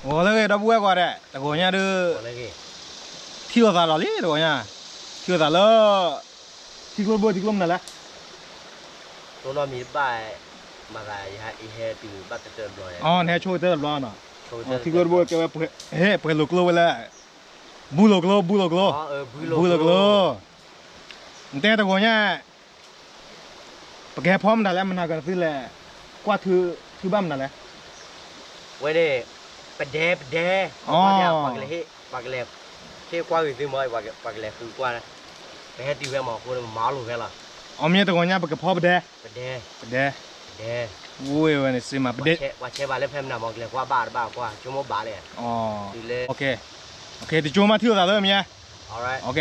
ဂီၤလၢအဂ့ၤ ဒီပုၢ်ဝဲၢ်ကိးဂၤဒဲး, တဂီၤညါဒီး ထံၣ်လိာ်သးဒီးလံ တဂီၤညါ, ထံၣ်လိာ်သးလၢ ထံကျိတဘိ ထံကျိမနုၤလဲၣ်, တိၢ်နီၣ်မံၤတဘၣ်, မၤသးယဟဲတုၤဘၣ်တတၢၢ်တဘျီ, အီ နဟဲဆိကတၢၢ်တဘျီနီၤ, ထံကျိတဘိကဲဝဲ ပှဲၤလိာ်ကျိဝဲလၢ ဘူၣ်လိာ်ကျိ ဘူၣ်လိာ်ကျိ, ဘူၣ်လိာ်ကျိ, နတဲတဂီၤညါ ပကဟဲဖီမတၤလဲၣ် မနၤကသုလဲၣ်, ကွၢ်ထုဘၣ်မနုၤလဲၣ်, ဝဲန့ၣ် ပဒဲ ပဒဲ, ပှၤကလဲၤ ပှၤကလဲၤဟ့ၣ်ကွၢ်ဂ့ၤသုမး, ပှၤကလဲၤဃုကွၢ်, ပဟဲတုၤဖဲမီၤအဃိန့ၣ် ပမၤအီၣ်လိာ်ဖဲလီၤ, အီ မ့ၢ်တဂီၤညါ ပကဖီပဒဲ, ပဒဲ, ပဒဲ, ပဒဲ, ဝဲန့ၣ်စ့မး ပဒဲ, ပှၤဆဲးဘၣ်လၢဖဲမနၤမီၤ ကလဲၤကွၢ်ဘၣ်တဘၣ်ကွၢ် ဆိကမိၣ်ဘၣ်လဲၣ်, တုၤလၢ, တကၠိမးထံၣ်လိာ်သးလၢမ့ၢ်ညါ,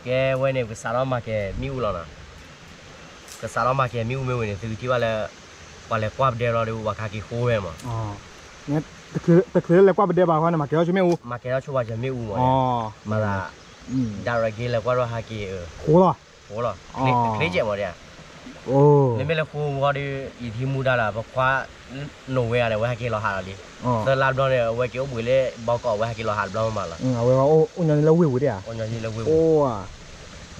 ကဲဝဲန့ၣ် ပကစးထီၣ်မၤကဲၤမ့ၣ်အူလီၤနီၤ, ပကစးထီၣ်မၤကဲၤမ့ၣ်အူမ့ၢ်ဝံၤန့ၣ် သုကထံၣ်ဘၣ်လၢ ပှၤလဲၤကွၢ်ပဒဲလီၤဒီး ပှၤကဟဲက့ၤဃိဝဲမး, တချုးလဲၤကွၢ်ပဒဲဘၣ်ဃီန့ၣ် မၤကဲၤထီၣ်ဆိမ့ၣ်အူ, မၤကဲၤထီၣ်ဆိပှၤကဲၤမ့ၣ်အူမး, မၤသး, ဒၣ်ရဲၣ်က့ၤလဲၤကွၢ်ထီၣ်ဟဲက့ၤ, ဃိလီၤ, ဃိလီၤ, ချ့ကဲးမးဒ်, မ့မ့ၢ်လၢဃိဝီဒီး ယထံၣ်မူဒါလၢ ပခွါ နိၣ်ဝဲဧါန့ၣ် အဝဲဟဲက့ၤလီၤဟးလီၤလံ, သၢလါဘျီန့ၣ် အဝဲက့ၤအိၣ်ဘှံးလၢဘီကီး အဝဲဟဲက့ၤလီၤဟးတဘျီမးလီၤ, အဝဲအိၣ်ညီနုၢ်လၢဝ့ၢ်ပူၤဒၣ်ဧါ, အိၣ်ညီနုၢ်လၢဝ့ၢ်ပူၤ,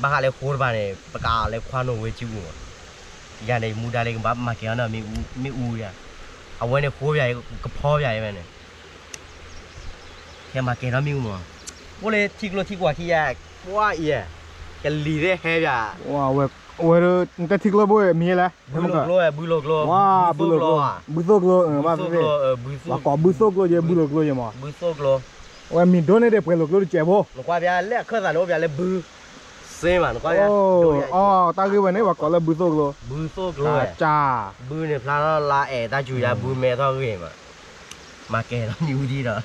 ဘၣ်ဃးလၢဃိတပၤန့ၣ် ပကလဲၤကွၢ်နိၣ်ဝဲစုပူၤမး, ယၤန့ၣ် ယမူဒါလၢကဘၣ်မၤကဲၤအီၤန့ၣ် မ့ၣ်အူ, မ့ၣ်အူယၤ, အဝဲန့ၣ်ဃိယၤ ကဖီယၤအံၤဝဲန့ၣ် ဟဲမၤကဲၤထီၣ်မ့ၣ်အူမး, အိၣ်လၢထံကျိထံကွၢ်ခံယၤ, ကွၢ်အံၤ, ကလံၤသ့ၣ်ဟဲယၤ, အဝဲ, နတဲထံကျိဘိမံၤလဲၣ်, ဘုလိာ်ကျိ, ဘုလိာ်ကျိ, ဘုသိၣ်ကျိ, ဘုသိၣ်ကျိ, ပှၤကိးဘုသိၣ်ကျိယဲ ဘုလိာ်ကျိယဲမး, ဘုသိၣ်ကျိ, အဝဲမံၤဒိၣ်န့ၢ်ဒံးပှဲၤလိာ်ကျိတစဲးဖိ, နကွၢ်ပျါလၢအခၢၣ်သးန့ၣ်အိၣ်ပျါလၢဘု, စ့မးနကွၢ်, အီ တၢ်ဂ့ၢ်ဝဲန့ၣ် ပှၤကိးလၢဘုသိၣ်ကျိ, ဘုသိၣ်ကျိ, ဘုန့ၣ်ဖျါထီၣ်လါအဲးတၢ်စူၤယၤ ဘုမဲထီၣ်ဂ့ၤမး, မၤကဲၤထီၣ်မ့ၣ်အူဒံး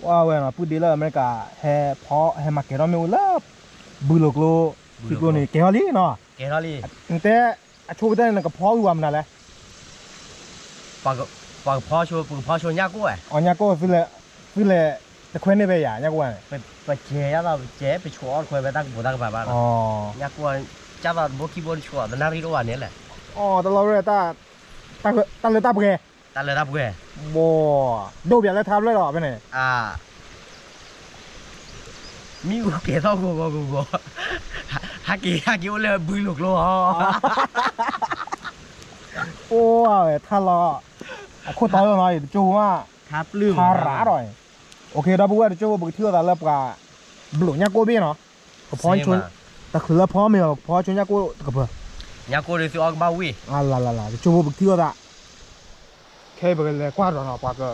ဒီး ဝဲနီၤ ပုၢ်ဒ့လၢအမဲရကၤ ဟဲဖီ ဟဲမၤကဲၤထီၣ်မ့ၣ်အူလၢ ဘုလိာ်ကျိ, ထံကျိန့ၣ် ကဲၤထီၣ်လံနီၤ, နတဲ အဆိကတၢၢ်န့ၣ် နကဖီဝံၤဝဲမနုၤလဲၣ်, ပှၤကဖီဆိ ပကဖီဆိညၣ်ကိၣ်, အီ ညၣ်ကိၣ်, သုလဲၤ, တခွဲန့ၢ်ဖဲယၤ ညၣ်ကိၣ်န့ၣ်, ပကဲၤယၤသီး ပကဲၤ ပဆိအီၣ်တခွဲဖဲတၢ်ကပိၤတၢ်ကပၤဘၣ်လီၤ, ညၣ်ကိၣ်, ကၢ်သီးတဘိခံဘိတဆိ တနၣ်ရံၣ်တအိၣ်ဘၣ်န့ၣ်လဲၣ်, အီ တၢ်လီၢ်ဝဲ တၢ်လၢတၢ်ပှဲၤ, တၢ်လၢတၢ်ပှဲၤ, ဘိ, ဒိၣ်ပၠးလၢထါဖျၢၣ်လီၤဖဲန့ၣ်, မ့ၣ်အူကဲၤထီၣ်ဂီၤဂီၤဂီၤဂီၤ, ဟးက့ၤ ဟးက့ၤအိၣ်လၢဘုလိာ်ကျိအီၤ, အိၣ်ဝဲထါလီၤ, အခိၣ်တီလီၤနီၤ တကၠိဖိမး, ထါရးဒီး, ဒီပုၢ်ဝဲၢ်တကၠိဖိ ပကထံၣ်လိာ်သးလၢပှၤ ဘျိးညၣ်ကိၣ်ဘ့ၣ်နီၤ, ကဖီ, တချုးလၢဖီမ့ၤလီၤ ကဖီဆိညၣ်ကိၣ်တကပၤ, ညၣ်ကိၣ်ဒီးသုအီၣ်ကဘၣ်ဝံၣ်, လၢလၢလၢ တကၠိဖိ ပကထံၣ်လိာ်သး ခဲအံၤပကလဲၤကွၢ်ဒီးနီၤ ပှၤက,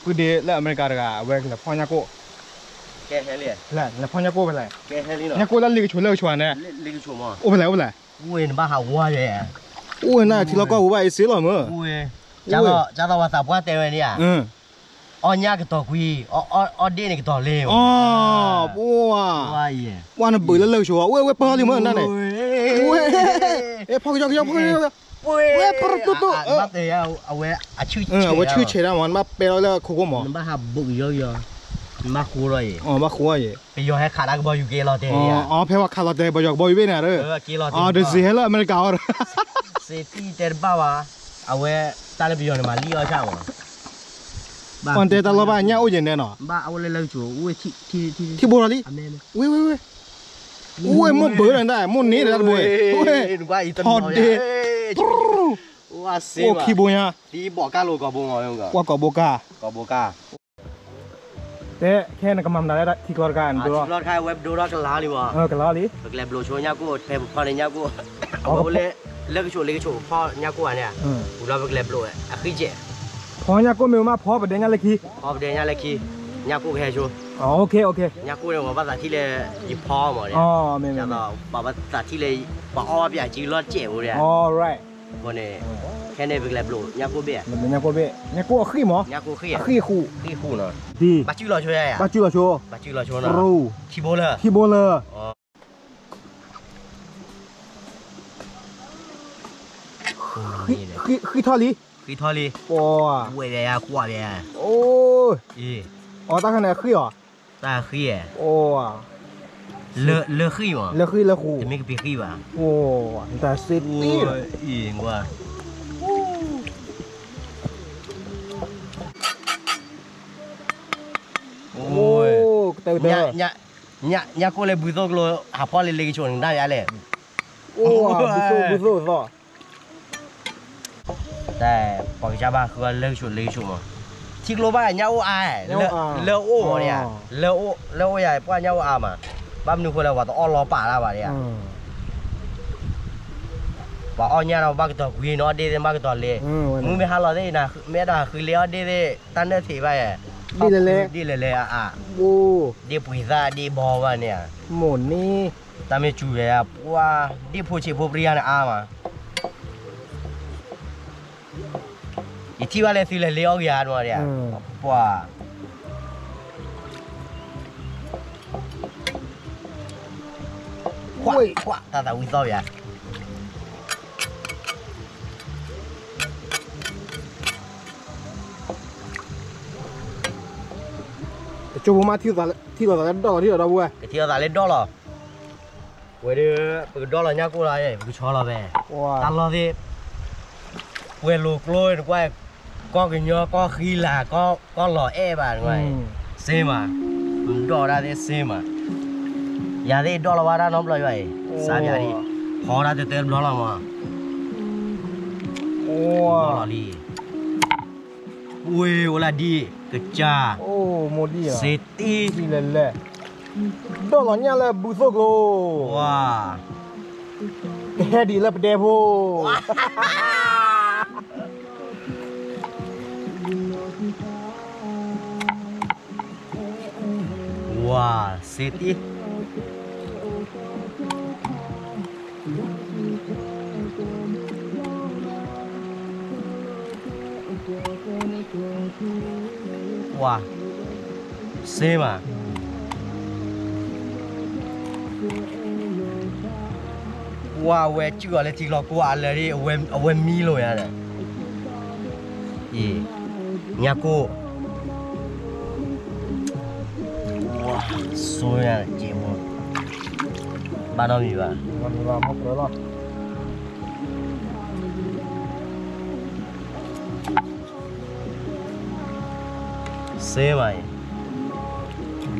ပုၢ်ဒ့လၢအမဲရကၤတဂၤ အဝဲကလဲၤဖီညၣ်ကိၣ်, လဲၤဖီညၣ်ကိၣ်ဖဲလဲၣ်, ညၣ်ကိၣ်လၢလ့ကဆိးလၢကဆိးန့ၣ်, အိၣ်ဖဲလဲၣ် အိၣ်ဖဲလဲၣ်, အိၣ်ဝဲနၤထံလီၢ်ကီၢ်ပူၤဘၣ်အ့ၣ်စ့လီၤမၢ, ကၢ်သီးပှၤသးပှၢ်တဲဝဲန့ၣ်ဧါ, အီၣ်ညၣ်ကတီၤကွံ, အီၣ်ဒ့ၣ်န့ၣ်ကတီၤလ့, အီ, ပှၤနဘုးလၢလၢကဆိး အိၣ်ဝဲပၢလံမၢနၤန့ၣ်, ဖီကယီကယီ ဖီကယီကယီ, ဝဲပရတူတူ, အဝဲဆူၣ်ဆဲးတၢ်မး နဘၣ်ပဲလီၤလၢခိခိၣ်မး, နဘၣ်ဃိအီၤ, ဘၣ်ဃိအီၤ, ပယီၤဟဲခးတၢ်ကဘီယူၤက့ၤလီၤတဲာ်, ဖဲပှၤခးလီၤတဲာ် ပယီၤကဘီယူၤဘ့ၣ်န့ၣ်, တစ့ဟဲလၢအမဲရကၤအီၤ, စ့တံၢ်တဲတဘၣ်ဘၣ်, အဝဲတၢ်လၢပယီၤန့ၣ်မၤလံအီၣ်ဆၣ်မး, ပှၤတဲတၢ်လီၢ်ဘၣ်ညၣ်အိၣ်ယဲၢ်နဲနီၤ, ထံဘိလီၤလံ, ဝဲဝဲဝဲ, ဝဲမိၢ်ဘၢလီၤနၤ မိၢ်န့ၢ်တၢ်တဘိ, ထီၣ်ဒ့, အိၣ်ခံဘိညါ, ကွၢ်ကိာ်ဘိကါ, တဲခဲနကမၤမနုၤလၢထံကျိတခါ, ထံကျိတခါဝဲပဒိထီၣ်ကလါလံမး, ကလါလံ, ပကလဲၤဘျိးဆိညၣ်ကိၣ် ဖဲပဖီန့ၣ်ညၣ်ကိၣ်, အဝဲအိၣ်လၢ လၢကဆိးလ့ကဆိးဖီညၣ်ကိၣ်ဧါန့ၣ်, ဝံၤလီၤပကလဲၤဘျိးအဃံကဲး, ဖီညၣ်ကိၣ်မ့ၢ်မးဖီပဒဲညၣ်လၢခံ, ဖီပဒဲညၣ်လၢခံ, ညၣ်ကိၣ်ကဟဲဆိ, ညၣ်ကိၣ်န့ၣ် ပှၤဘၣ်သးထံၣ်လၢ ယဖီမး, ပှၤဘၣ်သးထံၣ်လၢ ပှၤအီၣ်ဘၣ်ပၠးစုလီၤစဲးဖိန့ၣ်, အဃိန့ၣ် ခဲန့ၣ်ပကလဲၤဘျိးညၣ်ကိၣ်ဘ့ၣ်, ညၣ်ကိၣ်အဃံမး, ညၣ်ကိၣ်အဃံ, အဃံအဃူ, အဃံအဃူနီၤ, ဘၣ်စုလီၤဆိ, ဘၣ်စုလီၤဆိ, ဘၣ်စုလီၤဆိနီၤ, ထံဘိလၢ, ထံဘိလၢ ဃံထီၣ်လံ, ဃံထီၣ်လံ, ဝဲၢ်ယၤကွၢ်ယၤ, အိ, အီ တၢ်ခါန့ၣ် အဃံအီၤ, တၢ်ဃံ, လၢဃံမး, လၢဃံလၢဃူ, တမ့ၢ်ကပံၤဃံဘၣ်, တၢ်စ့တံၢ်, အံၤကွၢ်, ညၣ်, ညၣ်ကိၣ်လၢဘုသိၣ်ကျိ ဟးဖီၣ်လၢလ့ကဆိးန့ၣ် ကနၣ်ယါလဲၣ်. အိၣ်ဘုသိၣ်ဘုသိၣ်သီၣ်. တၢ်ပှၤကစၢ်ဘၣ်ဃုအီၤလၢကဆိးလ့ကဆိးမး, ထံကျိဘၣ်ညၣ်အိၣ်အါ, လၢအိၣ်ဒံးဧါ, လၢအိၣ်ယၤ ပှၢ်ညၣ်အိၣ်အါမး, ဘၣ်မနုၤဃိလဲၣ် ပှၤတအီၣ်လီၤပာ်တၢ်ဘၣ်ဒံးဧါ. ပှၤအီၣ်ညၣ်ဒီးဘၣ်ကတီၤကွံာ်နီၣ်ဒ့ၣ်သ့ၣ် ဘၣ်ကတီၤလ့, မုၢ်မ့ၢ်ဟါလီၤသ့ၣ်နၤ မ့ၢ်အဲၣ်ဒိးဟးဃုလ့အီၣ်ဒ့ၣ်သ့ၣ် တၢ်နၢၣ်ထံးဘၣ်ယဲ, ဒ့ၣ်လဲၤလဲၤ, ဒ့ၣ်လဲၤလဲၤအါအါ, ဒ့ၣ်ပှ့ၤသၣ်ဒ့ၣ်ဘီဘၣ်န့ၣ်ဧါ, မိၢ်န့ၣ်, တၢ်မ့ၢ်စူၤယဲ ပှၢ်ဒ့ၣ်ဖိဆံးဖိပြံယါန့ၣ်အါမး. ယထံၣ်ဘၣ်လၢသုလဲၤလ့အီၣ်ကယၤဒံးဧါ, ပှၢ်, ကွၢ်တၢ်သးဝံၣ်သီၣ်ယါ ကၠိဖိမး ထံၣ်လိာ်သးလၢဒီၣ်လီၤ ထံၣ်လိာ်ဒီပုၢ်ဝဲၢ်, ကထံၣ်လိာ်သးလၢဒီၣ်လီၤ, ဝဲဒၣ်, ပကဒီၣ်လီၤညၣ်ကိၣ်လီၤ ပကဆီလီၤဖဲ, တၢ်လီၢ်သ့ၣ်, ပှဲၤလိာ်ကျိနကွၢ်, ကီၢ်ကညီကီၢ်ဃံလၤ, ကီၢ်လီၤအဲၣ်ဘၣ်နကွၢ်, စ့မး, ဒီၣ်ဒၣ်သ့ၣ်စ့မး, ယၤသ့ၣ်ဒီၣ်လီၤဝဲဒၣ်နီတဘျီယွၤအံၤ, စးပၠးဒံး, ဖီဒၣ်တတၢတဘျီလီၤမး, ဒီၣ်လီၤလံ ဝ့ၢ်အိၣ်လၢဒံး ကစၢ်, စ့တံၢ်, လဲၤလဲၤ, ဒီၣ်လီၤညၣ်လၢဘုသိၣ်ကျိ, ကဟဲဒံးလၢပဒဲဖိ, ဝါ, စ့တံၢ် ဝါ, စ့မး, ဝါဝဲစုၣ်အီၤလၢထံကျိကိၢ်အလၢာ်ဒ် အဝဲမံလိာ်ယါဒီး အံၤ, ညၣ်ကိၣ်, ဝါ, စိယါက့ၤမိၢ်, ဘၣ်နီတမံၤဘၣ်, စ့မးအံၤ, ပှၤဒီ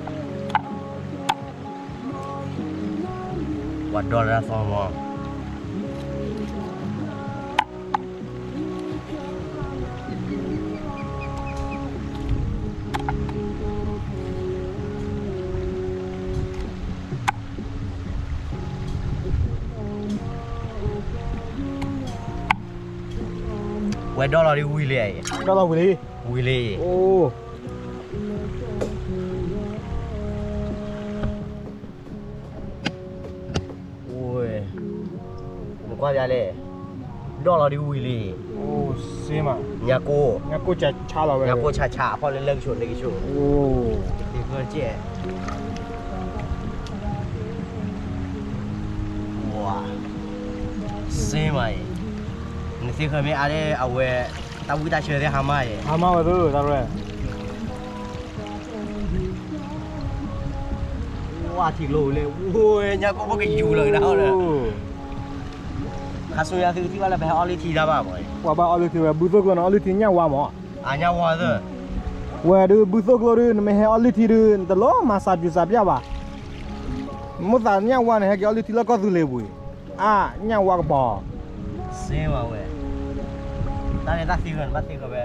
လၢတၢ်သီမး ဝဲဒီလီၤဒ်ဝံၤလံ, ဒီလီၤဝံၤလံ, ဝံၤလံ, အိၣ်, နကွၢ်ပၠးလဲၣ်, ဒီလီၤဒ်ဝံၤလံ, စ့မး, ညၣ်ကိၣ်, ညၣ်ကိၣ်ဆးဆးလီၤဝဲ, ညၣ်ကိၣ်ဆးဆး အဖီၣ်လၢလၢကဆိးလၢကဆိး, အိၣ်, ကဲ, စ့မးအံၤ, နသ့ၣ်ဃၢၤမ့ၢ်အါဒၣ်အဝဲ, တၢ်ဝံၣ်တၢ်ဆၢသ့ၣ်ဟါမၢ်အံၤ, ဟါမၢ်ဝဲသ့ၣ်တၢ်ရဲ ဝါထံကျိဝံၤလံ, ညၣ်ကိၣ်ဖိကယူၤလီၤကဒါအီၤဒီး, ခါဆူညါသုကထံၣ်ဘၣ်လၢပဟဲအီၣ်လုၢ်ထံတၢ်ဘၣ်မး, ပှၤဘၣ်အီၣ်လုၢ်ထံဝဲ ဘုသိၣ်ကျိန့ၣ် အီၣ်လုၢ်ထံညၣ်ဝါမး, အညၣ်ဝါသ့ၣ်, ဝဲဒုးဘုသိၣ်ကျိဒုး နမ့ၢ်ဟဲအီၣ်လုၢ်ထံဒုး နတလီၤမၤစးပၠူၤစးပၠၣ်ဘၣ်, မိၣ်သးညၣ်ဝါန့ၣ် ဟဲက့ၤအီၣ်လုၢ်ထံလၢကီၢ်သူလ့ၤပူၤ, အါ, ညၣ်ဝါကပီၤ, စ့မးဝဲ, တၢ်န့ၣ်တၢ်သံဂၢၢ်န့ၣ် ဘၣ်သ့ၣ်ဃီဖဲ,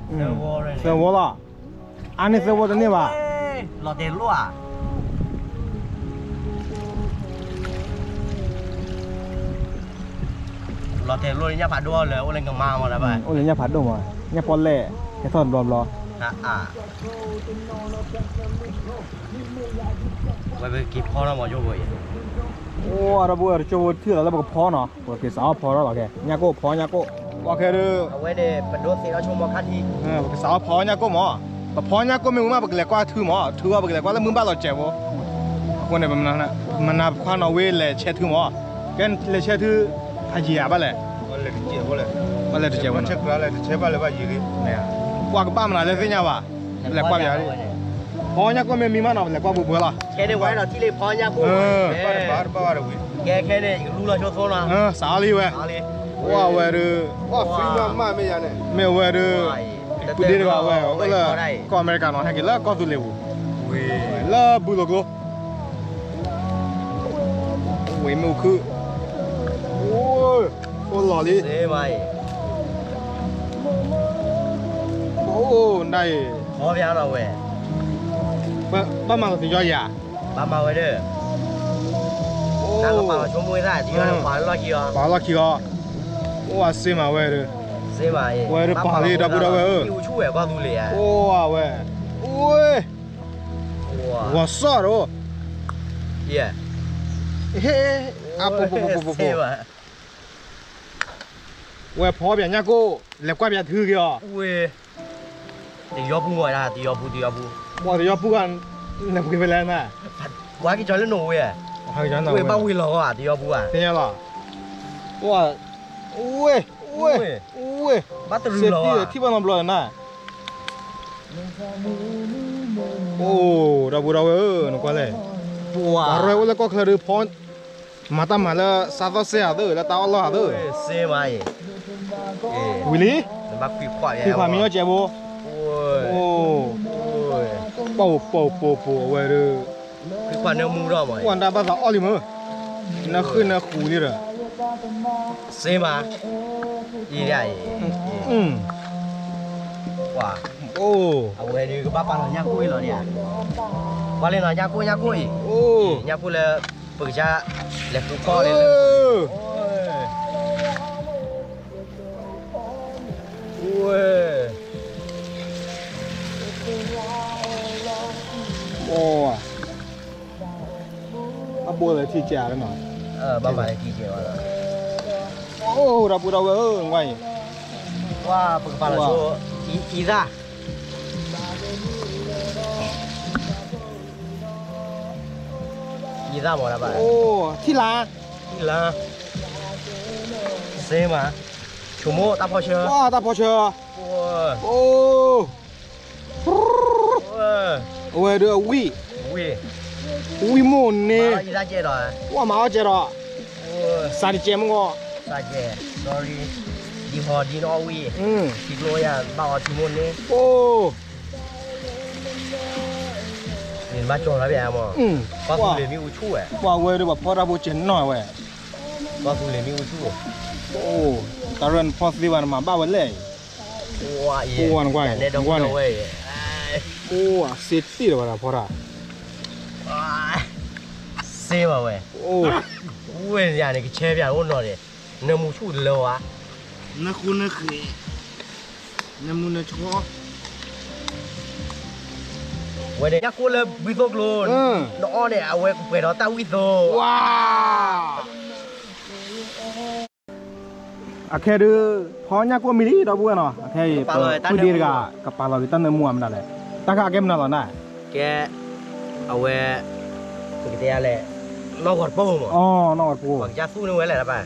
သၢဝီလီၤ အါန့ၢ်သၢဝီတန့ၢ်ဘၣ်, လီၤတဲာ်လိၣ်ဧါ, လီၤတဲာ်လိၣ်လၢညၣ်ဖးဒိၣ်လၢ အိၣ်လၢကမါမး, အိၣ်လၢညၣ်ဖးဒိၣ်မး, ညၣ်ပီၣ်လဲၣ်, ဟဲထီၣ်တဘျီဘျီ, ဝဲပက့ၤဖီထီၣ်မး ကၠိဖိအံၤ, အိၣ်ဒီပုၢ်ဝဲၢ် ကၠိဖိထံၣ်လီၤလၢပကဖီနီၤ, ပက့ၤစးထီၣ်ဖီထီၣ်လီၤခဲ, ညၣ်ကိၣ်ဖီညၣ်ကိၣ်, ဝဲခဲဒုး, အဝဲန့ၣ် ပဒိးသ့ၣ်ထီၣ်ဆိကမိၣ်ခါထံး, ပကစးထီၣ်ဖီညၣ်ကိၣ်မး, ပဖီညၣ်ကိၣ်မ့ၢ်ဝံၤမး ပကလဲၤကွၢ်ထုမး, ထုအီၤ ပကလဲၤကွၢ်လၢမုၢ်ဘၣ်လီၤစဲးဖိ, အဃိန့ၣ် မနၤပခွါနီၣ်ဝ့လဲၤဆဲထုမး, ကဲလဲၤဆဲထု, ဖးယံၤဧါဘၣ်လဲၣ်, ဘၣ်လဲၤတစဲးဖိ, ပှၤကဘၣ်မနုၤလၢသ့ၣ်ညါဘၣ်, လဲၤကွၢ်ပၠး, ဖီညၣ်ကိၣ်မ့ၢ်မံမးနီၤ ပလဲၤကွၢ်ပှဲၤပှဲၤလီၤ, ခဲန့ၣ်ဝဲဒီးထံၣ်လၢဖီညၣ်ကိၣ်, ကဲခဲန့ၣ် ယကလူလီၤဆိသိနီၤ, စးအီၣ်လံဝဲ, ဝဲဒုး, မ့ၢ်ဝဲဒုး, ပဒ့တဂၤဝဲ အိၣ်လၢ, ကီၢ်အမဲရကၤနီၤ ဟဲက့ၤလၢကီၢ်သူလ့ၤပူၤ, ဝဲလၢဘူၣ်လိာ်ကျိ ဝဲမ့ၣ်အူခုၣ် အိၣ်လီၤလံ အိၣ်နၤအံၤ ဘၣ်မၤလီၤတယီယၤ ဘၣ်မၤဝဲဒီး ပာ်လီၤခံအီၤ အိၣ်အစ့မးဝဲဒီး ဝဲဒီးပာ်လံဒီပုၢ်ဒီဝဲၢ်ဧၢ အိၣ်အဝဲ ဂီၤစီၣ်ဒီး ဟ့ၣ် အပူၤပူၤပူၤပူၤ ဝဲဖီပၠးညၣ်ကိၣ် လဲၤကွၢ်ပၠးထုက့ၤအီၤ တယီပူၤဝဲဒၣ် တယီပူၤ တယီပူၤ ပှၤတယီပူၤက လဲၤပှ့ၤဖဲလဲၣ်နၤ ပှၤက့ၤကီၤလၢနိၣ်ဝ့ ဝ့ၢ်ဘၣ်ဝ့ၢ်လီၤဂီၢ် တယီပူၤဧါ သ့ၣ်ညါလီၤ ဝ့ၢ် ဝ့ၢ် ဝ့ၢ် ဘၣ်တရူးလီၤ စ့တံၢ်ထံၣ်ဘၣ်နီတဘျီနၤ အိၣ် ဒီပုၢ်ဒီဝဲၢ်ဧၢ နကွၢ်လဲၣ် ပှၤရဲၣ်အိၣ်လၢကီၢ်ချၢဒီးဖီ မၤတၢ်မၤလၢစးသီၣ်စဲဧါသၢ လၢတၢ်အီၣ်လီၢ်ဧါသၢ ဝံၤလံ ခွံခွါမံအီၣ်စဲးဖိ အိၣ် ပိာ်ပိာ်ပိာ်ပိာ်အဝဲဒီး ခွံခွါနၢမူဒီးမး ကွၢ်ဒၣ်ဘၣ်သးအီၣ်လံမ့ၢ် နဃ့ၢ်နဃူလံဒီး စ့မး အံၤဒၣ်အံၤ အိၣ် အဝဲဒုးကဘၣ်ပာ်လီၤညၣ်ကိၣ်အံၤလီၤန့ၣ် ကွၢ်လံနီၤ ညၣ်ကိၣ် ညၣ်ကိၣ်အံၤ အိၣ် ညၣ်ကိၣ်လၢ ပကစၢ် လဲၤဃုဖီလံ အိၣ် အဘိလၢထံကၢ်နီၤ ဘၣ်မၤလၢထံကၢ်ဘၣ်လီၤ အိၣ် ဒီပုၢ်ဒီဝဲၢ်ဧၢ နကွၢ်အံၤ ကွၢ်ပကပာ်လီၤဆိ အံသၣ် အံသၣ်မ့ၢ်ဒၣ်ဘၣ် အိၣ် ထံၣ်လါ ထံၣ်လါ စ့မး ဆိမိၣ်တၢ်ဖီဆၢ တၢ်ဖီဆၢ အိၣ် အဝဲဒီးအဝံၣ် ဝံၣ်မိၢ်န့ၣ် ဝံၣ်မၤအီၣ်ကဲဒီး စးတကဲမ့ၢ်ဂီၢ် ဒ်ဟီဒ်နအီၣ်ဝံၣ် ထံကျိယၤဘၣ်အီထံမိၢ်န့ၣ် အိၣ် နဘၣ်ကၠီၤလီၤဘၣ်မ့ၢ် ကွၢ်သူလ့ၤမ့ၣ်အူဆူၣ်ဝဲ ကွၢ်ဝဲဒီးပှၤဖီတၢ်ဖိကဲနီၢ်ဝဲ ကွၢ်သူလ့ၤမ့ၣ်အူဆူၣ် အိၣ် တၢ်ရဲၣ်နဖီသ့ဘၣ်နမၤဘၣ်ဝဲလဲၣ် အိၣ်နကွၢ် နကွၢ်န့ၣ် အိၣ်အစ့တံၢ်လီၤဘၣ်ဒီးဖီတၢ် စ့ဘၣ်ဝဲ အိၣ် ဝဲန့ၣ်ကဆဲပၠးအိၣ်နီၤန့ၣ် နၢမူဆူၣ်တလၢဝဲ နဃူနဃ့ နမူနဆှီ ဝဲန့ၣ် ညၣ်ကိၣ်လၢဘှံးသိကျိ နအီၣ်န့ၣ် အဝဲကပှဲၤဒီးတၢ်ဝံၣ်သိ အခဲဒုး ဖီညၣ်ကိၣ်မံလံ ဒီပုၢ်ဝဲၢ်နီၤ အခဲအံၤ ပဃုဒ့တဂၤ ကပာ်လီၤက့ၤတၢ်နၢမူအမနုၤလဲၣ် တၢ်ခါအကဲမနုၤလီၤနၤ ကဲ အဝဲ ပကတဲယၤလဲၣ် နီၢ်ဂီၤတပိၢ်မး နီၢ်ဂီၤတပိၢ် ပကစၢ်သူၣ်န့ၢ်ဝဲလဲၣ်တပၢ်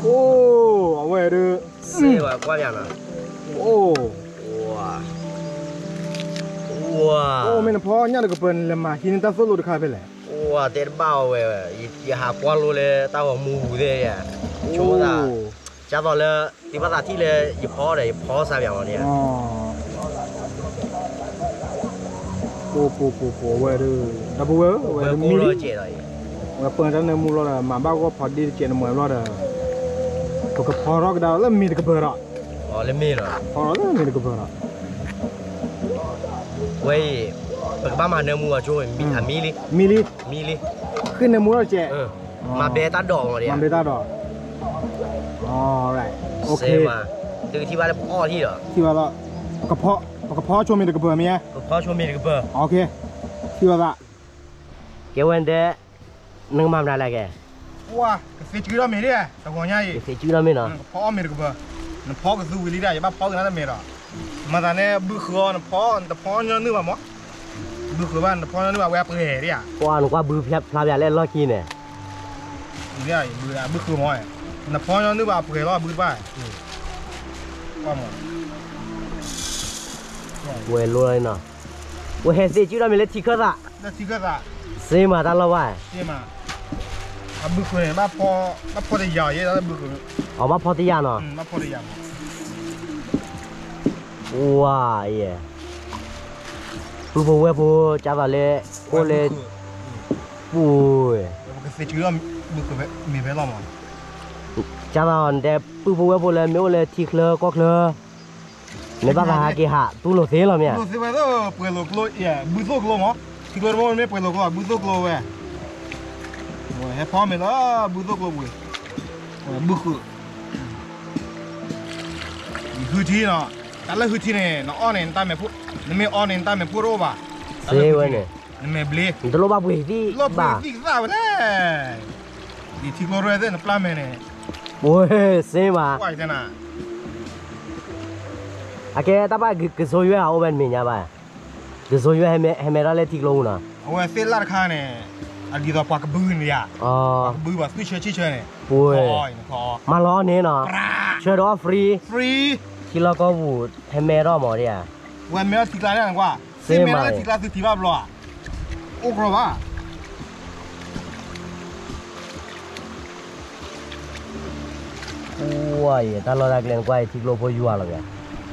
အိၣ် အဝဲဒုး စ့ဝဲကွၢ်ယၤနီၤ အိၣ် အိၣ် မ့ၢ်နဖီညၣ်တကပၤ နလဲၤမၤဟံးန့ၢ်တၢ်သိၣ်လိတခါဖဲလဲၣ် အိၣ် တဲတဘၣ်အီၤဝဲ ယဟးကွၢ်လိလၢတၢ်ဂီၤမူပူၤသ့ၣ်ယၤ ဆိကမိၣ်သး ကၢ်သိးလၢ သ့ၣ်ဘၣ်သးထံၣ်လၢ ယဖီဒီး ယဖီစၢ်ပၠးမးန့ၣ် ပူၤပူၤပူၤပူၤ အဝဲဒုး ဒီပုၢ်ဝဲၢ် အဝဲဒုးမံလံ ဝဲပၢတၢ်နၢမူလီၤဒီး မၤဘၣ်ဂီၢ်ဖီဒ့တကဲးနမွဲဘျီဒီး ပကဖီထီၣ်ကဒါလၢမ့ၢ်တကပၤဒီး လၢမ့ၢ်လီၤ ဖီထီၣ်လၢမ့ၢ်တကပၤဒီး ဝဲအံၤ ပကဘၣ်မၤနၢမူအီၤကၠိ အမံလံ မံလံ မံလံ ဃ့နၢမူထီၣ်တကဲး မၤဘဲတၢ်ဒိးမး မၤဘဲတၢ်ဒိး သုကထံၣ်ဘၣ်လၢပအီၣ်ထံၣ်ဒီး ထံၣ်ဘၣ်လီၤ ပကဖီဆိမ့ၢ်တကပၤမ့ၢ်ဧါ ပကဖီဆိမ့ၢ်တကပၤ ထံၣ်ဘၣ်သး ကဲဝဲဒဲး နကမၤမနုၤလဲၣ်ကဲ ပှၤ ကသ့စုထီၣ်မ့ၢ်ဒၣ် တဂီၤညါအံၤ ကသ့စုထီၣ်မ့ၢ်နီၤ ကဖီအီၣ်မ့ၢ်တကပၤ နဖီကသူဝံၤလံဒၣ် ယဘၣ်ဖီက့ၤနၤတမ့ၢ်ဒီး မၤသးန့ၣ် ဘုဃုအီၤ နဖီ နတဖီညီနုၢ်ဘၣ်မး ဘုဃုဘၣ် နတဖီညီနုၢ်ဘၣ် ဝဲအပှဲၤဒၣ် ပှၤနကွၢ်ဘုဖျါဖျါပၠးလၢလီၢ်ခံန့ၣ် ဘုဃုမး နဖီညီနုၢ်ဘၣ်အပှဲၤလီၤ ဘုတဘၣ် ကွၢ်မး ဝဲလိနီၤ ဝဲဟဲသ့စုထီၣ်မ့ၢ်လၢထံခၢၣ်သး လၢထံခၢၣ်သး စ့မးတၢ်လီၢ်ဘၣ် အဘုဃုန့ၣ် ဘၣ်ဖီတယၤ ယဲဒၣ်လၢဘုဃု အဘၣ်ဖီတယၤနီၤ ဘၣ်ဖီတယၤ ဝါယဲ ပုၢ်ဖိဝဲၢ်ဖိ ကၢ်သိးလၢ အိၣ်လၢ ပူၤ ကသ့ၣ်ကလီၤ မ့ၢ်ဖဲလီၤမး, ကၢ်သိးတဲ ပုၢ်ဖိဝဲၢ်ဖိလၢမ့ၢ်အိၣ်လၢထံချၢကီၢ်ချၢ မ့ၢ်ဘၣ်သးဟးက့ၤဟး တူၢ်လိာ်သ့လီၤမ့ၢ်ဧါ, ပှဲၤလိာ်ကျိ ဘုသိၣ်ကျိမး, ထံကျိတဘိမ့ၢ်ပှဲၤလိာ်ကျိ ဘုသိၣ်ကျိဝဲ, ဟဲဖီမ့ၤလၢ ဘုသိၣ်ကျိပူၤ, ဘုဃုာ် ယဟုထံနီၤ, တၢ်လၢဟုထံန့ၣ် နအီၣ်န့ၣ် နတၢ်မဲာ်ဖိ, နမ့ၢ်အီန့ၣ် နတၢ်မဲာ်ဖိတအိၣ်ဘၣ်, တၢ်လၢဟုထံန့ၣ် နမဲာ်ဘျ့, နတလိၣ်ဘၣ်ပှ့ၤသံၣ်ဘၣ်, သံၣ်ကသၣ်ဝဲလဲၣ်, ယထံကျိရဲၣ်သ့ၣ် နပျၢ်မဲာ်န့ၣ်, ပှ့ၤစ့မး, အကဲတၢ်ဘၣ်ကစိယွဲၢ်ဟးအိၣ်ဝဲတမ့ၢ်ညါဘၣ်, ကစိယွဲၢ်ဟဲမဲထီၣ်လၢထံကျိပူၤနီၤ, အဝဲသ့ၣ်လၢ်တခါန့ၣ်, အဒ်သိးပှၤကဘုန့ၣ်ယါ, ကဘုဘၣ်သွံၣ်ဆၢဆံဆၢန့ၣ်, ပှ့ၤ မၤလီၤအီၣ်န့ၣ်နီၤ, ဆၢဒီးအီၣ် free, ထံလီၢ်ကီၢ်ပူၤ ဟဲမဲထီၣ်မးဒ်ဧါ, ဝဲမဲထီၣ်ထံကျါန့ၣ်ကွၢ်, သ့ၣ်မဲထီၣ်လၢထံကျါသုထံၣ်ဘၣ်ဘျီဧါ, အိၣ်ကြီဘၣ် ပှၤအံၤ တၢ်လီၢ်တၢ်ကျဲနကွၢ်အံၤ ထံကျိဖိယွၤလီၤဘၣ်, န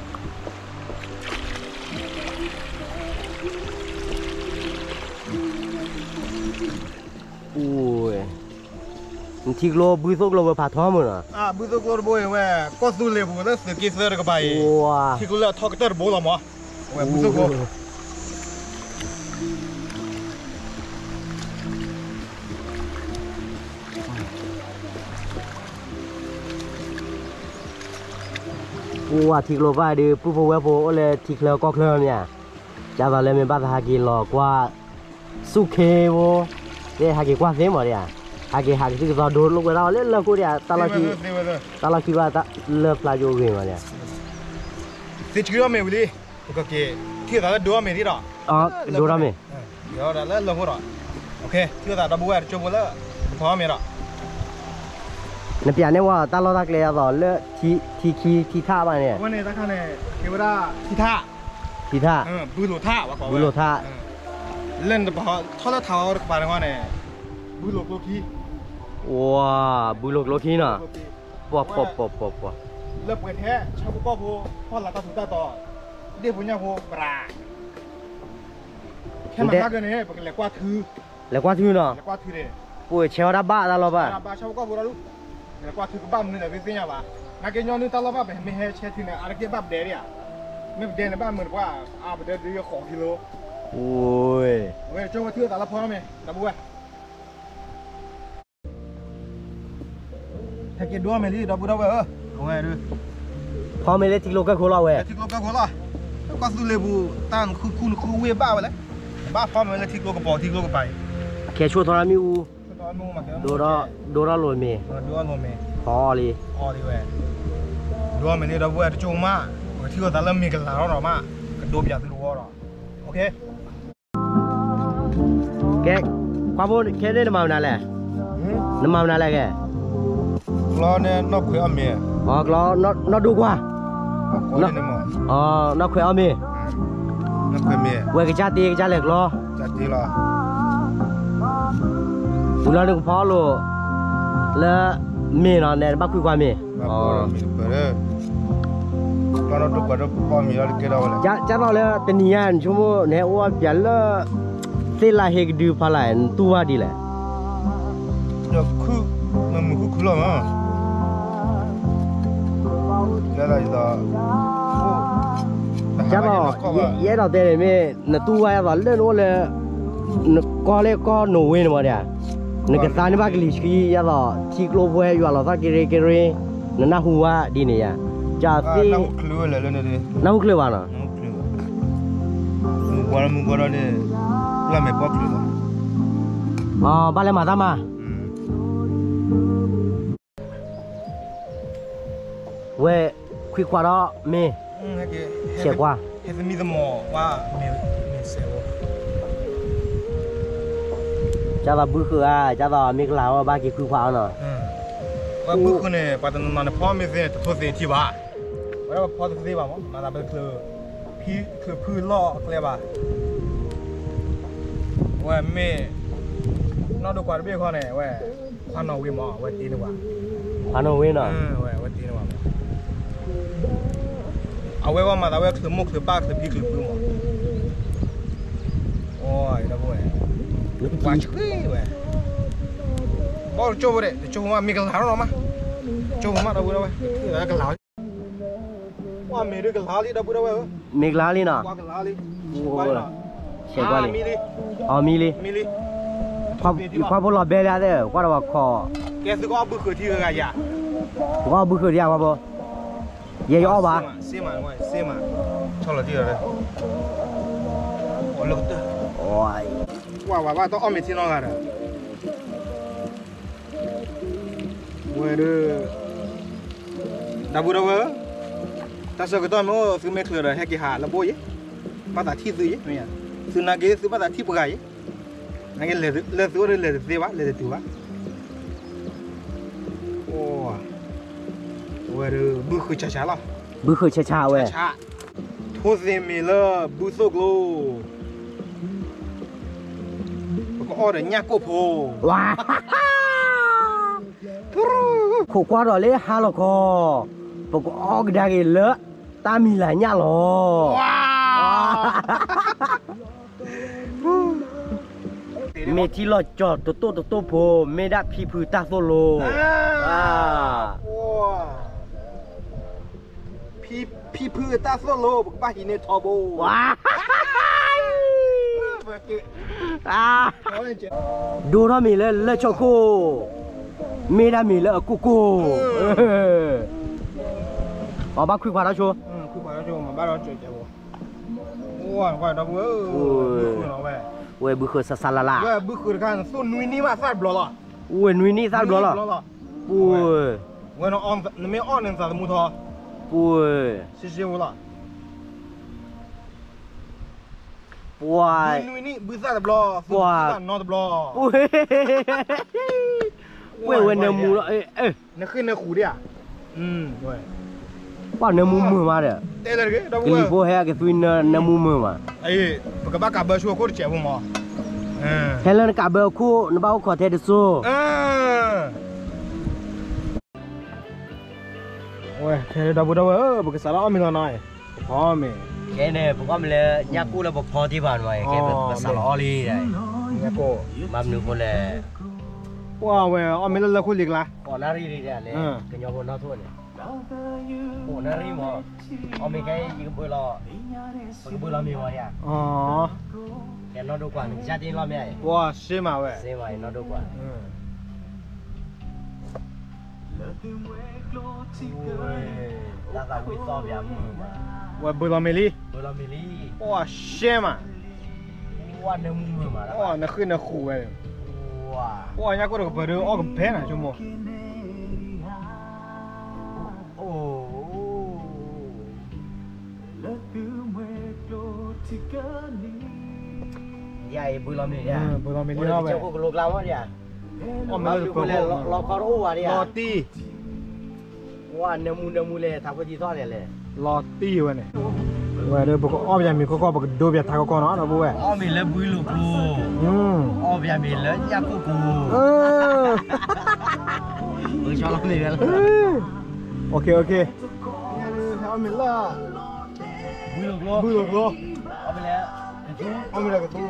ထံကျိဘုသိၣ်ကျိဝဲဖးထီမုၢ်နီၤ, ဘုသိၣ်ကျိတဘိအံၤဝဲ ကီၢ်သူလ့ၤပူၤလၢသုးက့သၢတကပၤအံၤ, ထံကျိလၢအထီကတၢၢ်တဘိလီၤမး, အဝဲဘုသိၣ်ကျိ ပှၤထံကျိဘၣ်ဒုး ပုၢ်ဖိဝဲၢ်ဖိအိၣ်လၢထံချၢကီၢ်ချၢမ့ၢ်ဧါ, ကၢ်သိးလၢမ့ၢ်ဘၣ်သးဟးက့ၤလီၤကွၢ် ဆူၣ်ခ့ဖိ, သ့ၣ်ဟးက့ၤကွၢ်သ့မးဒ်ဧါ, ဟးက့ၤဟးကသုကသီဒိလိာ်ကွဲတၢ်အီၤလၢလၢၢ်ခိၣ်ဒ်ဧါ, တၢ်လီၢ်ခံဘၣ်လၢဖျါယိဂ့ၤမးဒ်ဧါ, သ့ၣ်ဆှံထီၣ်မ့ၢ်ဝံၤလံ, ကက့ၤထံၣ်သးလၢဒိထီၣ်မ့ၢ်ဒ်ဒီး, ဒိထီၣ်မ့ၢ် လၢလၢၢ်ခိၣ်ဒီး, ထံၣ်သးဒီပုၢ်ဝဲၢ်တကၠိဖိလၢ ကဖီမ့ၢ်ဒီး, နပျးန့ၢ်ဝဲတၢ်လီၢ်တၢ်ကျဲအသိးလၢ ထံခံထံထၣ်ဘၣ်န့ၣ်, အဝဲန့ၣ်တၢ်ခါန့ၣ် ကဲဝဲဒၣ်ထံထၣ်, ထံထၣ်, ဘုလိာ်ထၣ်, ဘုလိာ်ထၣ်, လၢနတပာ်ထီၣ်လၢထးအီၤတကပၤန့ၣ်ဝဲန့ၣ်, ဘုလိာ်ကျိခံ, ဝါ, ဘုလိာ်ကျိခံနီၤ, ပှၤပှၤပှၤပှၤပှၤ, လၢပှဲၤထဲ ဆၣ်ဖိကီၢ်ဖိ ဖီၣ်လၢတၢ်ထူးတၢ်တီၤ, ဒ့ၣ်ဖိညၣ်ဖိ ပြး ခဲမၤဟါကန့ၣ် ပကလဲၤကွၢ်ထု, လဲၤကွၢ်ထုနီၤ, လဲၤကွၢ်ထုန့ၣ်, ပှ့ၤဆဲးဝဲဒၣ်ဘၣ်တၢ်လီၢ်ဘၣ်, ဘၣ်ဆၣ်ဖိကီၢ်ဖိဒီး, လဲၤကွၢ်ထုကဘၣ်မနုၤလဲၣ်သ့ၣ်ညါဘၣ်, နာ်က့ညီနုၢ်တၢ်လီၢ်ဘၣ်ပဟဲမ့ၢ်ဟဲဆဲးထုန့ၣ် အါတက့ၢ်ဘၣ်ပဒဲဒ်ဧါ, မ့ၢ်ပဒဲန့ၣ်ဘၣ်မုာ်တပှၢ်, အါပဒဲဒုးဃီးကံလိ, ဝဲကၠိဝဲထုအသးလၢဖီမ့ၢ် ဒီပုၢ်ဝဲၢ် ဟဲက့ၤဒိမ့ၢ်လံ ဒီပုၢ်ဒီဝဲၢ်ဧၢ, အဝဲဒုး, ဖီမ့ၢ်လၢထံကျိကၢၢ်ခိၣ်လီၤဝဲ, ထံကျိကၢၢ်ခိၣ်လီၤ, ကီၢ်သူလ့ၤပူၤ တၢ်နခုခုနခုဝ့ၢ်ဘၣ်ဝဲလဲၣ်, ဘၣ်ဖီမ့ၢ်လၢထံကျိကပီၤထံကျိကပၤအံၤ, ခဲဆိၣ်ထီၣ်တၢ်မ့ၣ်အူ, ဒိထီၣ်လိာ်မ့ၤ, ဒိထီၣ်လိာ်မ့ၤ, ဖီအီၤလံ, အီၤလံဝဲ, ဒိမ့ၢ်လံဒီပုၢ်ဝဲၢ်တကၠိမး, ပကထံၣ်လိာ်သးလၢမ့ၤကလၤထီၣ်ဒီးမး, ကဒိပယၤသုတဝီဒီး, ကဲ, ကွၢ်ဖိခဲန့ၣ်နမၤမနုၤလဲၣ်, နမၤမနုၤလဲၣ်ကဲ, ကျီန့ၣ်နီၢ်ခွဲးအီၣ်မ့ၤ, ကျီ, နီၢ်ဒိကွၢ်, နီၢ်ခွဲးအီၣ်မ့ၤ, ဝဲကစၢ်တ့ကစၢ်လဲၤကျီ, ဝံၤလီၤနကဖီလိာ်, လၢ, မ့ၤနီၤ နဘၣ်ခွံခွါမ့ၤ, ကၢ်သိးလၢတနံၤညါ နဆိကမိၣ် နဟဲအိၣ်ပၠးလၢ သ့ၣ်လၢဟ့ကဒုဖီလာ် နတူၢ်ဘၣ်ဒ်လဲၣ်, မုာ်ခုၣ်ခုၣ်လီၤမး, ကၢ်သိး, ယအဲၣ်ဒိးတဲန့ၣ်မ့ၢ် နတူၢ်ဘၣ်ယသိးလၢနအိၣ်လၢ နကီၢ်လၢကီၢ်နိၣ်ဝ့န့ၣ်မးဒ်, နကသါန့ၢ်ဘၣ်ကလံၤဆှံယသိး ထံကျိဖိယွၤလီၤသီၣ်ကရ့ကရ့, နနၢ်ဟူဘၣ်ဒ်န့ၣ်ယါ, ကၢ်သ့ၣ်, နၢ်ဟူချုးဘၣ်နီၤ, မုၢ်ဘီဒီးန့ၣ်, လၢမဲာ်ပီချုးလီၤ, ဘၣ်လဲၤမၤတၢ်မၤ ဝဲ, ခွံခွါဒီးမ့ၤ, ဆဲးကွၢ်, ကၢ်သိးဘုဃုာ်ဧါ, ကၢ်သိးမ့ၢ်ကလၤအီၤဘၣ်က့ၤခွံခွါအီၤနီၤ, ဝဲဘုဃုာ်န့ၣ် ပှၤတနီၤနီၤန့ၣ် ဖီမ့ၤသ့န့ၣ် တထိသ့ထံဘၣ်, ဝဲဒၣ်ပဖီတသ့ဘၣ်မး မၤသးပချုး, ချုးဖုလီၢ်အကျဲဘၣ် ဝဲမ့ၢ်, နီၢ်ဒိကွၢ်တဘ့ၣ်ခီန့ၣ် ဝဲ, ခွါနီၣ်ဝ့မး ဝဲတ့န့ၢ်ဝဲ, ခွါနီၣ်ဝ့နီၤ, ဝဲတ့န့ၢ်ဝဲမး, အဝဲဝဲမၤသးဝဲချုးမိၢ်ချုးပၢ်ချုးဖံချုးဖုမး, ဝဲ, ဝဲဆှံဝဲ, ဘီတကၠိဖိဒဲး တကၠိဖိမး မ့ၢ်ကလၤထီၣ်မး, တကၠိဖိမး ဒီပုၢ်ဒီဝဲၢ်, ကလၤ, ဝဲမ့ၢ်ဒုးကလၤလံ ဒီပုၢ်ဒီဝဲၢ်ဧၢ, မ့ၢ်ကလၤလံနီၤ, ဝဲကလၤလံ, ဆဲးကွၢ်လံ, အီမံလံ, ယခွါဖိလီၤဘဲလံသ့ၣ် ကွၢ်ဒီးဝဲခီ, ကဲသုကအီၣ်ဘုဃုာ်ထံဂၤဂၤယၤ, ပကအီၣ်ဘုဃုာ်ထံယၤခွါဖိ, ယဲယအီၣ်ဘၣ်, စ့မး, ဆီလီၤတံၢ်လီၤ, ကွၢ်ဝဲဘၣ်တအီၣ်မ့ၤထံနီတဂၤဒီး ဝဲဒၣ်, ဒီပုၢ်ဒီဝဲၢ်ဧၢ, တၢ်ဆၢကတီၢ်မ့ၢ်အိၣ်သုမ့ၢ်ချုးဒီး ဟဲက့ၤဟးလၢဘိယဲ, ဘၣ်သးထံၣ်သုယဲ, သုနာ်က့သုဘၣ်သးထံၣ်ပှၤဂၤယဲ, နာ်က့လဲၤသုအိၣ်ဒီးလဲၤတသ့ဘၣ် လဲၤတတုၤဘၣ်, အိၣ်, ဝဲဒၣ်ဘုဃုာ်ဆးဆးလီၤ, ဘုဃုာ်ဆးဆးဝဲ ထိၣ်သ့ၣ်မ့ၢ်လၢဘုသိၣ်ကျိ, ပကအီၣ်ဒီးညၣ်ကိၣ်ဖိ, ဝါ, ခိးကွၢ်ဒီးလၢဟါလီၤခီ, ပကအီၣ်ကဒါက့ၤလၢတၢ်မံၤလၤညၣ်လီၤ, မ့ၢ်ထံလီၤကၠီၤတတိၢ်တတိၢ်ဖိ, မ့ၢ်ဒၣ်ဖံဖုတၢ်သိၣ်လိ, ဖံဖုတၢ်သိၣ်လိ ပကဘၣ်ဟံးန့ၢ်ထီဘိ, ဒိၣ်ထီၣ်မ့ၤလၢလၢၢ်ဆီခိၣ်, မ့ၢ်ဒၣ်မ့ၤလၢအကိၢ်ကိၢ်, အဘၣ်ခွံခွါထီၣ်ဆိ, ဝဲဘုဃုာ်ဆးဆးလၢ်လၢ်, ဝဲဘုဃုာ်တခါ နသူၣ်နွံနံၣ်ဘၣ်သၣ်တဘျီလီၤ, ဝဲနွံနံၣ်သၣ်တဘျီလီၤ, ဝဲနမ့ၢ်အီၣ်န့ၣ်သးသမူထီ, ပှဲၤ, ပှၤ, နွံနံၣ်ဘုသၣ်တဘျီ, ပှဲၤ, ပှဲၤဝဲနၢမူလီၤ, နဃ့နဃူဒၣ်ဧါ, ပှၤနၢမူမုာ်မးဒီး, ကလံၤဖိဟဲက့ၤသွံနၢမူမုာ်မး, ပကဘၣ်ကးဘၢဆိအခိၣ်တစဲးဖိမး, ဟဲလၢနကးဘၢအခိၣ် နဘၣ်အိၣ်ခိးထဲတစိၢ် ဝဲ ခဲဒီပုၢ်ဒီဝဲၢ်ဧၢ, ပကစးလီၤအီၣ်မ့ၤလီၤနီၤ, ပဖီမ့ၤ, ခဲန့ၣ် ပကအီၣ်မ့ၤလၢညၣ်ကိၣ်လၢပဖီတ့ၢ်ဘၣ်န့ၣ်, ခဲပကစးလီၤအီၣ်လံ, ညၣ်ကိၣ်, ဘၣ်မနုၤအဃိလဲၣ်, ပှၤဝဲအီၣ်မ့ၤလၢလၢခိၣ်လံၤကျါ, ကိးနၣ်ရံၣ်လံဒၣ်လဲၣ်, ကညီဖိနီၢ်ထိၣ်န့ၣ်, ကိးနၣ်ရံၣ်မး, အီၣ်မ့ၤခဲအံၤယကဘၢလီၤ, ပကဘၢလီၤမ့ၤမးယါ, ကဲနီၢ်ဒိၣ်ကွၢ် နကစၢ်တ့ၢ်လီၤမ့ၢ်, ပှၤစ့မးဝဲ, စ့မးအံၤနီၢ်ဒိၣ်ကွၢ် တၢ်သးဝံၣ်သီၣ်ပၠးမုာ်မး, ဝဲဘၢလီၤမ့ၤလံ, ဘၢလီၤမ့ၤလံ, ပှၤရှဲမး, ပှၤနၢမူမုာ်မး, ပှၤနဃ့နဃူဝဲ, ပှၤညၣ်ကိၣ်တကပၤဒီးအီၣ်ကဖဲနၤဆိကမိၣ်, အိၣ်, ယၤအံၤဘၢလီၤမ့ၤ, ဘၢလီၤမ့ၤလံ, ကၠိဖိကလိကျါမးဒ်, အီၣ်မ့ၤလၢတပၤ, လီၤခီတအိၣ်ဝဲဒ်, လီၤတံၢ်, ပှၤနၢမူနၢမူလဲၣ် ထးဖိသံသီၣ်လဲၣ်လဲၣ်, လီၤတံၢ်ဝဲန့ၣ်, ဝဲဒီးပကအီၣ်ပယၤမ့ၤခီခီ ပကဒိပယၤထးခီခီနီၤ ဒီပုၢ်ဝဲၢ်, အီၣ်မ့ၤလၢဘုလိာ်ကျိ, အီၣ်ပယၤမ့ၤလၢညၣ်ကိၣ်ကိၣ်, ပကဆီလီၤမ့ၤဝဲလီၤ, အီၣ်မ့ၤလၢ ဘုလိာ်ကျိ, ဘုလိာ်ကျိ, အီၣ်မ့ၤလၢကသူ, အီၣ်မ့ၤလၢကသူ,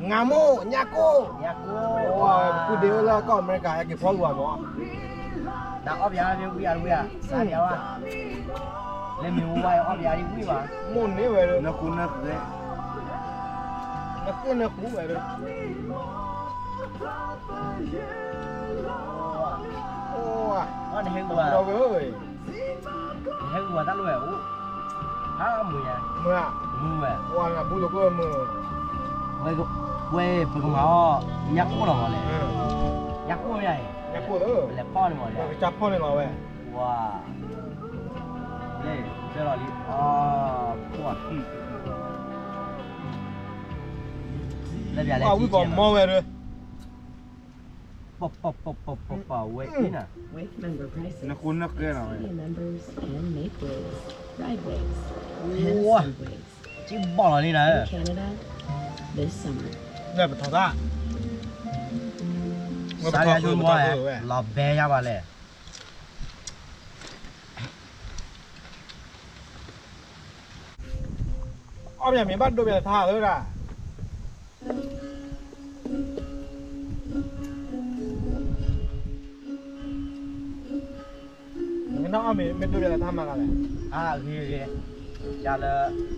ငါမိၢ် ညၣ်ကိၣ်, ညၣ်ကိၣ်, ပှၤပုၢ်ဒ့အိၣ်လၢကီၢ်အမဲရကၤ ဟဲက့ၤဖီၣ်လီၤမး, နအီၣ်ပယၤမ့ၢ်ဝံၤအဝံၤဧါ, စးဒံးဝဲ, လၢမ့ၢ်ဝံၤဝဲအီၣ်ပယၤဒ်ဝံၤဘၣ်, မိၢ်န့ၢ်ဝဲ, နဃုနဃု, နဃုနဃုဝဲဒီး နဟဲဂုာ်ဘၣ်, နဟဲဂုာ်ဘၣ်တၢ်လီၢ်ဝဲအိၣ်, ဟးမုာ်ယၤ, မုာ်ဝဲ, ဝဲပကမၤအီၣ် ညၣ်ကိၣ်လီၤမးလဲၣ်, ညၣ်ကိၣ်မ့ၢ်, လဲၤဖီၣ်န့ၣ်မးလဲၣ်, ကစၢ်ဖီၣ်န့ၣ်လီၤဝဲ, ဝဲ, လၢ, လၢလီၤလံ, လၢပျးလဲၣ်, ဝံၣ်ပီၤမီဝဲဒီး ပပပပပပဝဲအံၤနၤ, နဃုနဃဲနီၤဝဲ, wave number five is needed. This summer. လၢပထီၣ်တၢ်, ဝဲပထီၣ်ဆိမး, လီၤဘဲယါဘၣ်လဲၣ်, အီၣ်ပယၤမ့ၤဘၣ်ဒိပယၤထးလၢဒၣ်, မ့ၢ်ဒိၣ်ယၤလၢတၢ်မၤဂၤလဲၣ်. အဂ့ၤဂ့ၤ, ယၤလၢ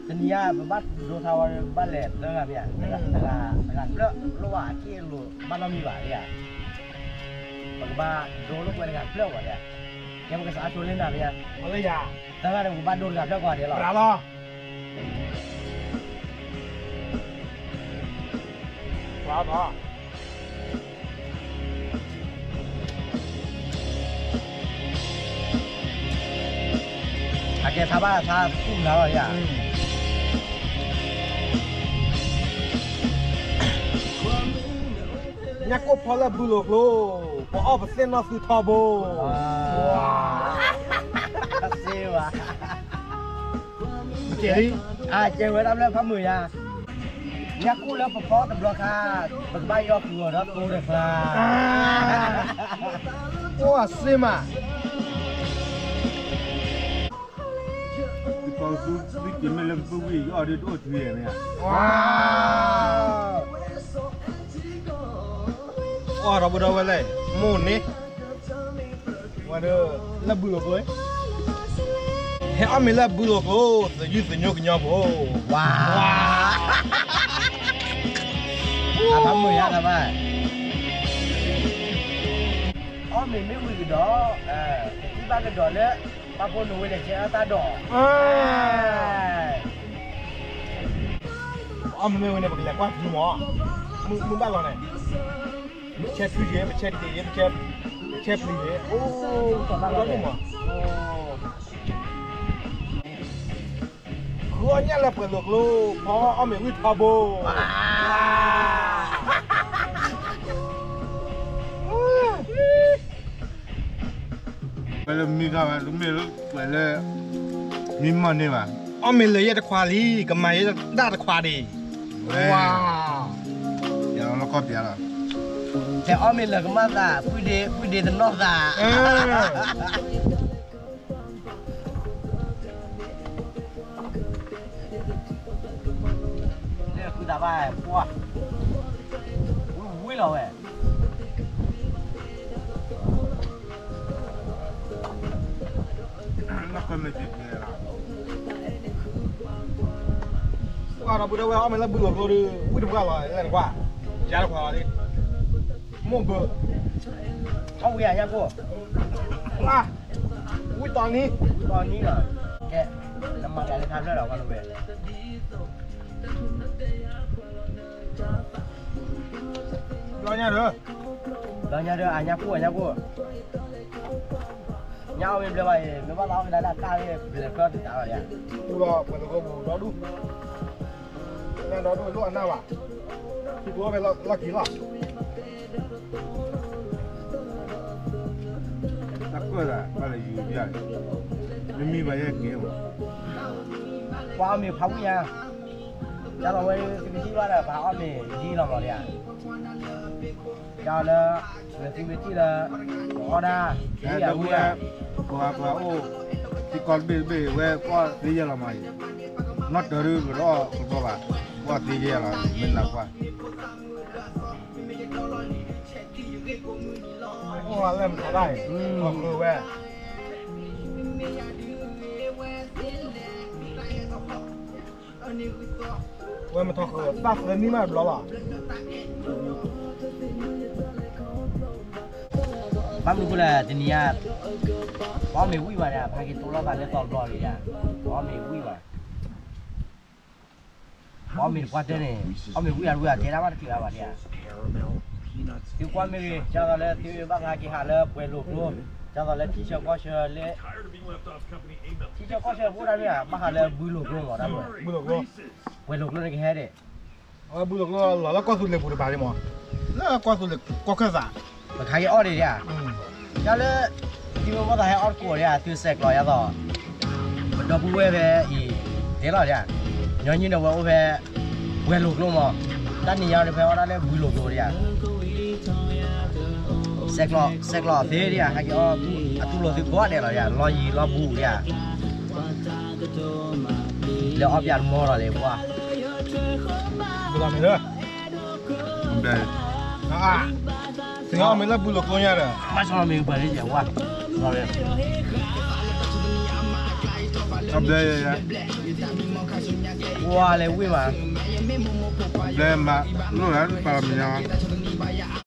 တနံၤညါ ပဘၣ်ဒိထါဝဲ ပဘၣ်လဲၤသၢဂၤမ့ၢ်ဧါ, တဂၤတဖျၢၣ် လိၣ်ဘၣ်အက့ၢ်လိာ် ဘၣ်နီတမံၤဘၣ်ဧါ, ပကဘၣ်ဒိလိာ်ကွဲတဂၤတဖျၢၣ်ဝဲဧါ, ကဲပကစးအါဆိလၢနၤမ့ၢ်ဧါ, လၢယၤ, သၢဂၤန့ၣ်ပကဘၣ်ဒိတဂၤတဖျၢၣ်ကွၢ်ဒဲးလီၤ. လီၤ. အကဲထါဘၣ်ထါကူၣ်နၤလီၤယၤ, ညၣ်ကိၢ်ဖီလၢဘုလိာ်ကျိ, ပအီၣ်ပသ့ၣ်နီၣ်သုထီဘိ, စ့ဘၣ်, ကဲလံ, အကဲဝဲဒၣ်ဖးမုာ်ယၤ ညၣ်ကိၢ်လၢပဖီတဘျီခါ, ပကဘၣ်ယီၢ်ဃုာ်အီၤဒီးတိတဖျါ, အိၣ်အစ့မး, သုက့ၤမ့ၢ်လၢပပုၢ်ဝံၣ်အီၤဒ်တအိၣ်ထံမ့ၢ်ဧါ, အိၣ်ထီဘိဒီဝဲလဲၣ်, မိၢ်န့ၣ် ဝဲဒၣ် လၢဘုလိာ်ကျိ, ဟဲအီၣ်မ့ၤလၢဘုလိာ်ကျိ, သယုၢ်သညိကညီဖိ, ဝါ, အဖးမုာ်ယၤတဘၣ်, အီၣ်မ့ၤမ့ၢ်ဝံၤကဒီး, ကသံၣ်ဘၣ်ကဒီးလၢ ပှၤဖိနဝ့လဲၤဆဲးအတၢ်ဒီး, အီၣ်မ့ၤမ့ၢ်ဝံၤန့ၣ် ပကလဲၤကွၢ်ဖံမး, မုၢ်ဘၣ်လီၤန့ၣ် ပဆဲးဖုယဲ, ပဆဲးတက့ၢ်ယဲ, ပဆဲးပျံၤယဲ, အိၣ်, တၢ်လီၤမး, ဃုအီၣ်ညၣ်လၢပှဲၤလိာ်ကျိ, ဖီအီၣ်မ့ၤဝံၣ်ထီဘိ, ပှဲၤလၢမံခါဘၣ်, တမ့ၢ်လၢပှဲၤလၢ မံမီၢ်န့ၢ်ဘၣ်, အီၣ်မ့ၤလၢယဲၢ်တခွးလံ, ကမၤယဲၢ်တၢ်တခွးဒံး, ဝဲ, ပျဲလီၤလီၢ်ကီၢ်ပျဲလီၤ, ဖဲအီၣ်မ့ၤလၢကမၣ်သး, ပုၢ်ဒ့, ပုၢ်ဒ့တနီၣ်သး လၢဃုသးဘၣ်ပှၢ်, ဝံၤဝံၤလီၤဝဲ, နၢ်ကၢၢ်မ့ၢ်တ့ၢ်တ့ၢ်လီၤ, ပှၢ်ဒီပုၢ်ဒီဝဲၢ်အီၣ်မ့ၤလၢဘုလိာ်ကျိဒီး ဝံၣ်တပှၢ်လီၤ, လဲၤတကွၢ်, ယၤတကွၢ်လီၤလံ, မိၢ်ဘၢ, အီၣ်ဝံၤဧါညၣ်ကိၢ်, ဝံၣ်တီနံ, တီနံလီၤ, ကဲ, နမၤတၢ်လၢထါဖျၢၣ်ဒီး ကွၢ်လၢဝဲ ဘျီညါဒီး, ဘျီညါဒီး အညၣ်ကိၢ် အညၣ်ကိၢ်, ညၣ်အီၣ်မ့ၢ်ဘျဲဘၣ်အံၤ မ့ၢ်ဘၣ်သးအီၣ်ကဒါလၢအကၢ်လၢဘျဲးဖျၢၣ်တတးလီၤယၤ, ပူလီၤပှဲၤသကိးပူၤဒီဒူၣ်, ညၣ်ဒီဒူၣ်လိၣ်အနၢ်ဘၣ်, ထံဖိဝဲဖဲလီၢ်ခံလီၤ, တၢ်ကွၢ်သးဘၣ်လၢယူၤပျၢ်, မ့မ့ၢ်ဘၣ်ယဲၢ်က့ၤ, ပှၤအီၣ်မ့ၤဖးဝံၣ်ညါ, ကၢ်လီၤဝဲသုကထံၣ်ဘၣ်ဒီး ပှၤအီၣ်မ့ၤဒ်လီၤမးလံဧါ, ကၢ်လၢ သုမ့ၢ်ထံၣ်လၢ ပအီၣ်ဒၣ် ဒီပုၢ်ဝဲၢ်, ပှၤပှၤအိၣ် ထံကီၢ်တဘ့ၣ်တဘ့ၣ်ဝဲ ပအီၣ်သ့ယဲၢ်လီၤမးအံၤ, နီၢ်တၢၤဒုးပတအီၣ်ကဘီဘၣ်, ပအီၣ်သ့ယဲၢ်လီၤ မ့ၢ်နၢ်ပှၢ်, အိၣ်လၢမတၤတၢ်အံၤ, ထီၣ်ဃုာ်ဝဲ ဝဲမ့ၢ်ထီၣ်ဃုာ် တၢ်သၢနံၣ်မးတဘျီလီၤ. ဘၣ်မနုၤဃိလဲၣ် တနံၤညါ ပအီၣ်မ့ၤဝံၣ်ဘၣ်န့ၣ် ဖးက့ၤတိလီၤသးလၢသီတဘျီလံဧါ, ပအီၣ်မ့ၤဝံၣ်ဘၣ်, ပအီၣ်မ့ၤတပှၢ်တၢၢ်န့ၣ် အီၣ်မ့ၤဝံၣ်အါဝံၣ်အါ တဲဒၣ်ဘၣ်တချုးအါဘၣ်ဒံးဧါ, သုကွၢ်မ့ၢ်ဂ့ၤ ဒ်သိးလၢသုဘၣ်သးက့ၤဟးလၢပှဲၤလိာ်ကျိ, ဒ်သိးလၢထံဆၢကီၢ်ဆၢလၢ ထံဆၢကီၢ်ဆၢဖိတၢ်မ့ၢ်ဧါ ဘၣ်ဟးလၢဘုလိာ်ကျိမး တၢ်မ့ၢ်, ပှဲၤလိာ်ကျိန့ၣ်ကဟဲဒံး, အဝဲဘုလိာ်ကျိလီၤလၢကီၢ်သူလ့ၤပူၤတပၤလံမး, လၢကီၢ်သူလ့ၤကီၢ်ခၢၣ်သး, ပခါက့ၤအီၣ်ဒံးဧါ, ဒ်လၢ ထံဖိဘၣ်သးဟဲအီၣ်တကိးဒံးဧါ သုစဲးကျိးယၤသိး, ပဒီပုၢ်ဝဲၢ်ဖဲအံၤ တဲလီၤဒံးဧါ, ညီနုၢ်န့ၣ်ဝဲအိၣ်ဖဲ ပှဲၤလိာ်ကျိမး, တၢ်နံၤညါန့ၣ်ဖဲအီၣ်ဒၣ်လၢဘုလိာ်ကျိဒံးဧါ စဲးကျိး စဲးကျိးသ့ဒံးဧါ ဟဲက့ၤအီၣ်အတူၢ်လိာ်သုကိးဂၤဒဲးလီၤဧါ လီၢ်ယံၤလီၢ်ဘူးဒံးဧါ လဲၤအီၣ်ပၠးတမီၢ်လီၤလံၤပှၢ် ဘၣ်လီၤမ့ၢ်လၢ အါ သ့ၣ်ညါမ့ၢ်လၢပူၤလီၤကျိညါဒီး, မၤဆီမ့ၢ်ပှၤလၢယဲၢ်ဝါ, ဘျဲယဲၢ်, ဝါလဲၤဝံၤမး, ဘျဲမး, လိၣ်လၢပာ်လီၤမ့ၢ်ညါ